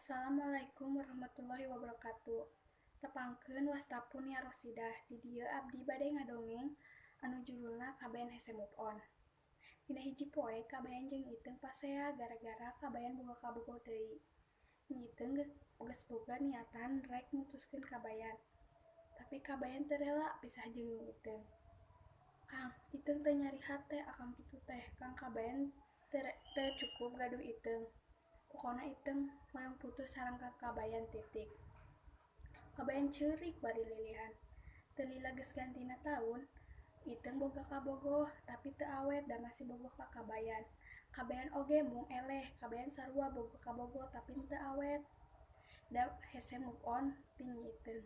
Assalamualaikum warahmatullahi wabarakatuh. Tepangkeun wasta pun Nia Rosidah. Di dieu abdi bade ngadongeng anu judulna Kabayan Hese Move On. Dina hiji poe, Kabayan jeung Iteung pasea gara-gara Kabayan boga kabogoh deui. Nyi Iteung geus boga niatan rek mutuskeun Kabayan. Tapi Kabayan teu rela pisah jeung Nyi Iteung. "Kang, Iteung teh nyeri hate Akang kitu teh, Kang. Kabayan teu cukup gaduh Iteung. Pokona Iteung hoyong putus sareng Kang Kabayan, titik." Kabayan ceurik bari lilihan. Teu lila geus gantina taun, Iteung boga kabogoh, tapi teu awet da masih bogoh ka Kabayan. Kabayan oge mung eleh, Kabayan sarua boga kabogoh tapi teu awet da hese move on ti Nyi Iteung.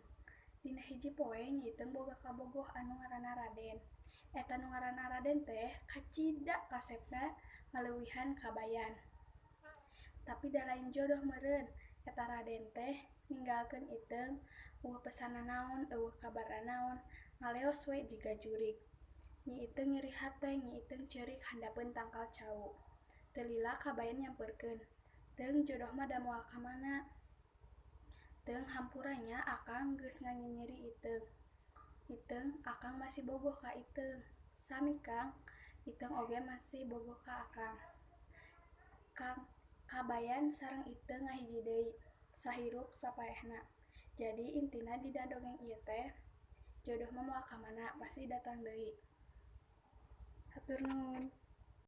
Dina hiji poe, Nyi Iteung boga kabogoh anu ngaranna Raden. Eta nu ngaranna Raden teh kacida kasepna ngaleuwihan Kabayan. Tapi da lain jodoh meureun, eta Raden teh ninggalkeun Iteung, euweuh pesan nanaon, euweuh kabar nanaon, ngaleos we jiga jurig. Nyi Iteung nyeri hate, Nyi Iteung ceurik handapeun tangkal cau. Teu lila Kabayan nyamperkeun, "Teung, jodoh mah da moal ka mana. Teung, hampura nya Akang geus nganyinyiri Iteung. Iteung, Akang masih bogoh ka Iteung. Sami Kang, Iteung oge masih bogoh ka Akang." Kang Kabayan sareng Iteung ngahiji deui, sahirup sapaehna. Jadi intina dina dongeng ieu teh jodoh mah moal ka mana, pasti datang deui. Hatur nuhun.